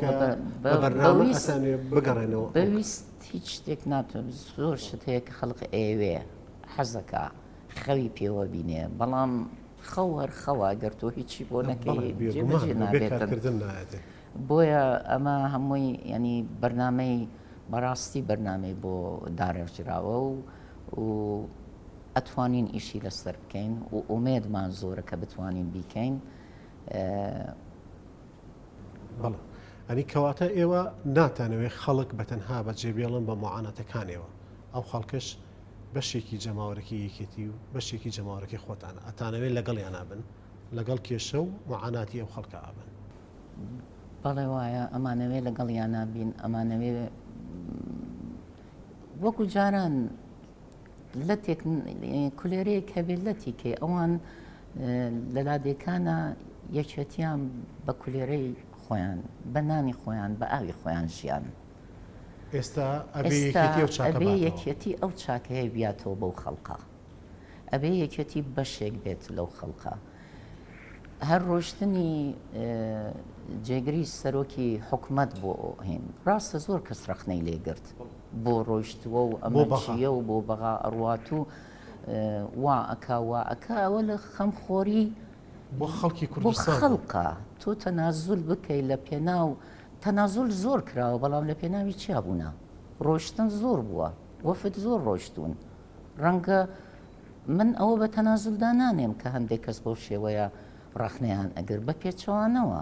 بە بەرنامە ئەتانەوێت بگەڕێنەوە بەویست هیچ شتێک ناتوانم زۆر شت هەیە کە خەڵک ئەیەوێ حەزەکا خەوی پێوە بینێ بەڵام خەو هەر خەوە گەر تۆ هیچی بۆ نەکەی جێبەجێ نابێتن بۆیە ئەمە هەمووی ینی بەرنمەی بەڕاستی بەرنمەی بۆ داڕێژراوە و و ئەتوانین ئیشی لەسەر بکەین و ئومێدمان زۆرە کە بتوانین بیکەین. بەڵێ ئەنی کەواتە ئێوە ناتانەوێت خەڵک بە تەنها بەجێ بێڵن بە معاناتەکانیەوە ئەو خەڵکەش بەشێکی جەماوەرەکەی یەکێتی و بەشێکی جەماوەرەکەی خۆتانە ئەتانەوێت لەگەڵیانا بن لەگەڵ کێشە و معاناتی ئەو خەڵکە ئەبن. بەڵێ وایە ئەمانەوێ لەگەڵیانا بین ئەمانەوێ وەکو جاران لەتێک کولێرەیەک هەبێت لەتی کەی ئەوان لە لادێکانە یەکێتیان بە کولێرەی خۆیان بە نانی خۆیان بە ئاوی خۆیان ژیان. ئێستا ئەبێ یەکێتی ئەو چاکە ئەبێ یەکێتی ئەو چاکەیە بیاتەوە بەو خەڵقە ئەبێ یەکێتی بەشێک بێت لەو خەڵقە هەر ڕۆشتنی جێگری سەرۆکی حکومەت بۆ هین ڕاستە زۆر کەس ڕەخنەی لێگرت بۆ ڕۆیشتووە و ئەمە چییە و بۆ بەغا ئەڕوات و وا ئەکا وا ئەکا ئەوە لە خەمخۆری بۆ خەڵکی کوردستان خەڵقە تۆ تەنازول بکەی لە پێناو تەنازول زۆر کراوە بەڵام لە پێناوی چیا بوونە ڕۆشتن زۆر بووە وەفد زۆر ڕۆشتون ڕەنگە من ئەوە بە تەنازول دانانێم کە هەندێک کەس بەو شێوەیە ڕەخنەیان ئەگر بە پێچەوانەوە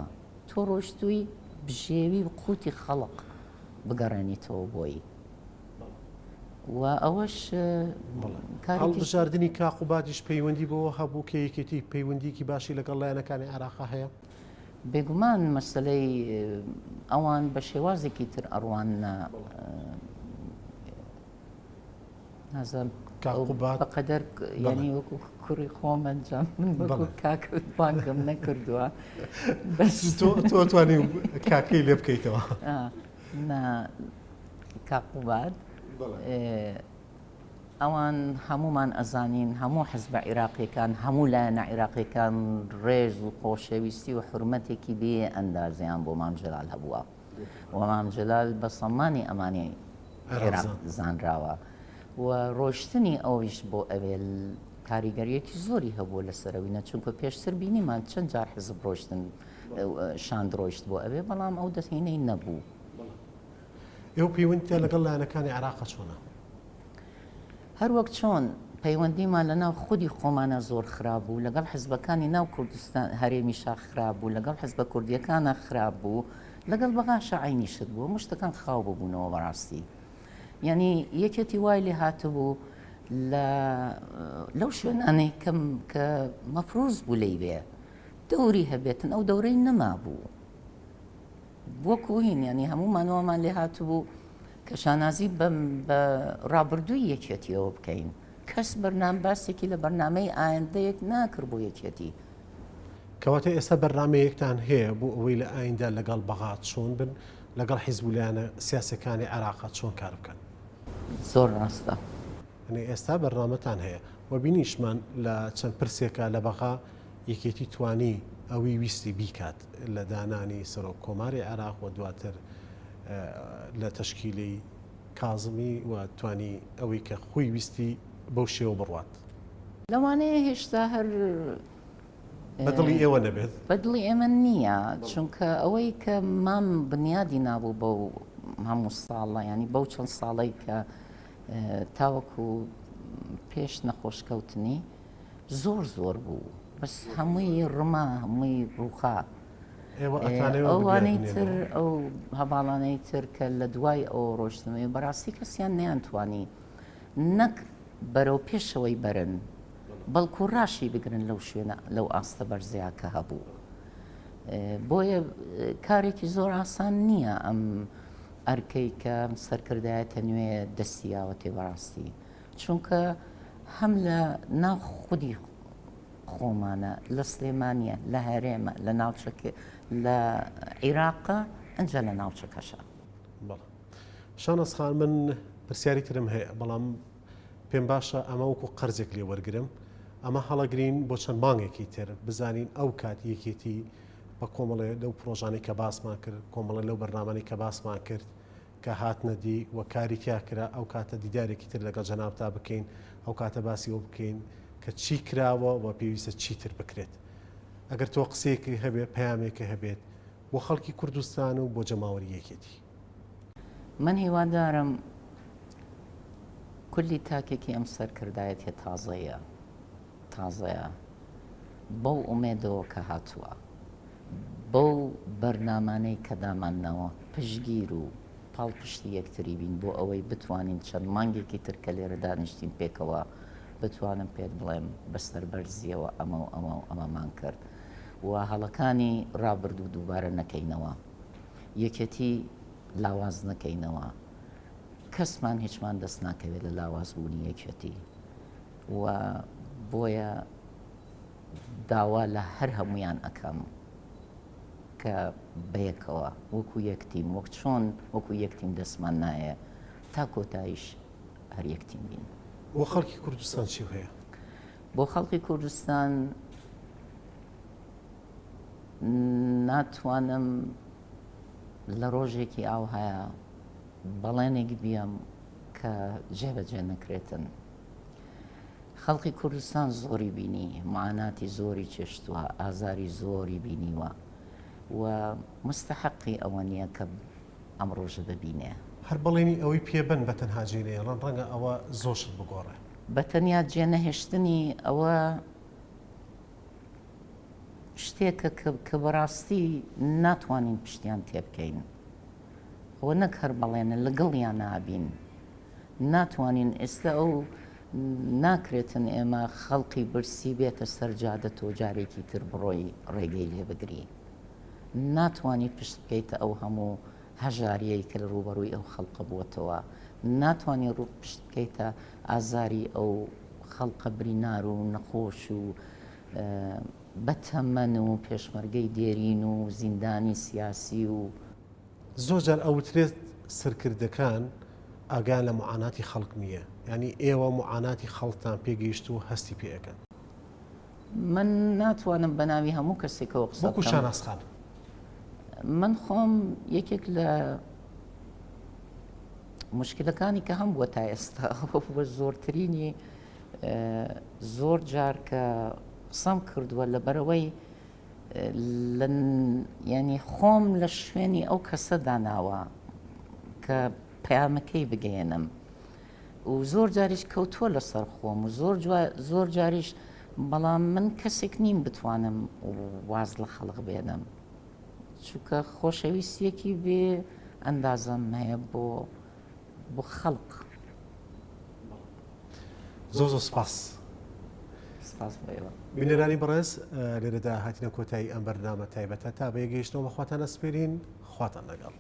تۆ ڕۆشتووی بژێوی و قوتی خەڵق بگەڕێنیتەوە بۆی و ئەوەش هەڵبژاردنی کاک قوبادیش پەیوەندی بەوە هەبوو کە یەکێتی پەیوەندیکی باشی لەگەڵ لایەنەکانی عێراقا هەیە؟ بێگومان مەسەلەی ئەوان بە شێوازێکی تر ئەڕواننە نازانم کاک قوباد بەقەدەر یعنی وەکو کوڕی خۆم ئەنجام من وەکو کاک بانگم نەکردووە بەس تۆ تۆ توانی کاکەی لێ بکەیتەوە نا کاک قوباد ئەوان هەمومان ئەزانین هەموو حزبە عیراقیەکان هەموو لایەنە عیراقیەکان ڕێز و خۆشەویستی و حورمەتێکی بێ ئەندازیان بۆ مام جەلال هەبووە و مام جەلال بە سەمانی ئەمانی عێراق زانراوە و ڕۆشتنی ئەویش بۆ ئەوێ کاریگەریەکی زۆری هەبووە لەسەرەوینە چونکە پێشتر بینیمان چەند جار حزب ڕۆشتن شاند ڕۆیشت بۆ ئەوێ بەڵام ئەو دەستهینەی نەبوو. ئێوە پەیوەندیتان لەگەڵ لایەنەکانی عێراقا چۆنە؟ هەر وەک چۆن پەیوەندیمان لە ناو خودی خۆمانە زۆر خراپ بوو، لەگەڵ حزبەکانی ناو کوردستان هەرێمیشا خراپ بوو، لەگەڵ حزبە کوردیەکانا خراپ بوو، لەگەڵ بەغاشا عەینی شت بوو، هەموو شتەکان خاو ببوونەوە بەڕاستی. یانی یەکێتی وای لێ هاتبوو لە لەو شوێنانەی کەم کە مەفروز بوو لێی بێ دەوری هەبێتن ئەو دەورەی نەمابوو. وەکو هین یانی هەموومان وامان لێ هاتبوو کە شانازی بەم بە ڕابردووی یەکێتیەوە بکەین کەس بەرنام باسێکی لە بەرنامەی ئایندەیەک ناکرد بۆ یەکێتی. کەواتە ئێستا بەرنامەیەکتان هەیە بۆ ئەوەی لە ئایندە لەگەڵ بەغا چۆن بن، لەگەڵ حیزب و لایەنە سیاسیەکانی عێراقا چۆن کار بکەن؟ زۆر ڕاستە. یانی ئێستا بەرنامەتان هەیە و بینیشمان لە چەند پرسێکا لە بەغا یەکێتی توانی ئەوی ویستی بیکات لە دانانی سەرۆک کۆماری عێراق و دواتر لە تەشکیلی کازمی و توانی ئەوەی کە خۆی ویستی بەو شێوە بڕوات. لەوانەیە هێشتا هەر بە دڵی ئێوە نەبێت. بە دڵی ئێمە نییە، چونکە ئەوەی کە مام بنیادی نابوو بەو هەموو ساڵە، یانی بەو چەند ساڵەی کە تاوەکو. پێش نەخۆشکەوتنی زۆر زۆر بوو بەس هەمووی ڕما هەمووی ڕووخا ئەوانەی تر ئەو هەواڵانەی تر کە لە دوای ئەو ڕۆشتنەوەی بەڕاستی کەسیان نیانتوانی نەک بەرەو پێشەوەی بەرن بەڵکو ڕاشی بگرن لەو شوێنە لەو ئاستە بەرزەیە کە هەبوو بۆیە کارێکی زۆر ئاسان نییە ئەم ئەرکەی کە سەرکردایەتە نوێ دەستی یاوەتێ بەڕاستی چونکە هەم لە ناو خودی خۆمانە لە سلێمانیە لە هەرێمە لە ناوچەکە لە عیراقە ئەجا لە ناوچەکەشە. بەڵێ شاناز خان من پرسیاری ترم هەیە بەڵام پێم باشە ئەمە وەکو قەرزێک لێ وەرگرم ئەمە هەڵەگرین بۆ چەند مانگێکی تر بزانین ئەو کات یەکێتی بە کۆمەڵێ لەو پرۆژانەی کە باسمان کرد کۆمەڵە لەو بەرنامانەی کە باسمان کرد کە هاتنە دی و کاری تیا کرا ئەو کاتە دیدارێکی تر لەگەڵ جەنابتا بکەین ئەو کاتە باسی ئەوە بکەین کە چی کراوە و پێویستە چیتر بکرێت ئەگەر تۆ قسەیەکی هەبێت پەیامێکە هەبێت بۆ خەڵکی کوردستان و بۆ جەماوەری یەکێتی. من هیوادارم کولی تاکێکی ئەم سەرکردایەتیە تازەیە تازەیە بەو ئومێدەوە کە هاتووە بەو بەرنامانەی کە دامانناوە پشتگیر و پاڵپشتی یەکتری بین بۆ ئەوەی بتوانین چەند مانگێکی تر کە لێرە دانیشتین پێکەوە بتوانم پێت بڵێم بە سەربەرزیەوە ئەمە و ئەمە و ئەمەمان کرد و هەڵەکانی ڕابردوو دووبارە نەکەینەوە یەکێتی لاواز نەکەینەوە کەسمان هیچمان دەست ناکەوێت لە لاواز بوونی یەکێتی و بۆیە داوا لە هەر هەمویان ئەکەم کە بەیەکەوە وەکو یەک تیم وەک چۆن وەکو یەک تیم دەستمان نایە تا کۆتاییش هەر یەک تیم بین. بۆ خەڵکی کوردستان چی هەیە؟ بۆ خەڵکی کوردستان ناتوانم لە ڕۆژێکی ئاوهایە بەڵێنێک بیەم کە جێبەجێ نەکرێتن. خەڵکی کوردستان زۆری بینی، معاناتی زۆری چێشتووە، ئازاری زۆری بینیوە و مستەحەقی ئەوە نییە کە ئەم ڕۆژە ببینێ. هەر بەڵێنی ئەوەی پێ بەن بە تەنها جێ نەهێڵن، ڕەنگە ئەوە زۆر شت بگۆڕێ. بە تەنیا جێ نەهێشتنی ئەوە شتێکە کە بەڕاستی ناتوانین پشتیان تێ بکەین. ئەوە نەک هەر بەڵێنە، لەگەڵیانا بین. ناتوانین ئێستا ئەو ناکرێتن ئێمە خەڵقی برسی بێتە سەر جادە تۆ جارێکی تر بڕۆی ڕێگەی لێ بگری ناتوانی پشت بکەیتە ئەو هەموو هەژاریەی کە لە ڕووبەڕووی ئەو خەڵقە بووەتەوە ناتوانی ڕوو پشت بکەیتە ئازاری ئەو خەڵقە برینار و نەخۆش و بەتەمەن و پێشمەرگەی دێرین و زیندانی سیاسی و زۆر جار ئەوترێت سەرکردەکان ئاگایان لە موعاناتی خەڵک نییە، یانی ئێوە موعاناتی خەڵکتان پێ گەیشتووە و هەستی پێ ئەکەن. من ناتوانم بە ناوی هەموو کەسێکەوە قسە وەکو بکەم. شاناز خان. من خۆم یەکێک لە موشکیلەکانی کە هەمبووە تا ئێستا و زۆرترینی زۆر جار کە قسەم کردووە لەبەرئەوەی لە یانی خۆم لە شوێنی ئەو کەسە داناوە کە پەیامەکەی بگەیەنم و زۆر جاریش کەوتووە لەسەر خۆم و زۆر زۆر جاریش بەڵام من کەسێک نیم بتوانم واز لە خەڵک بێنم چونکە خۆشەویستیەکی بێ ئەندازەم هەیە بۆ بۆ خەڵق. زۆر زۆر سپاس. سپاس بۆ ئێوە. بینەرانی بەڕێز لێرەدا هاتینە کۆتایی ئەم بەرنامە تایبەتە تا بە یەک گەیشتنەوە بە خواتان ئەسپێرین خواتان لەگەڵ.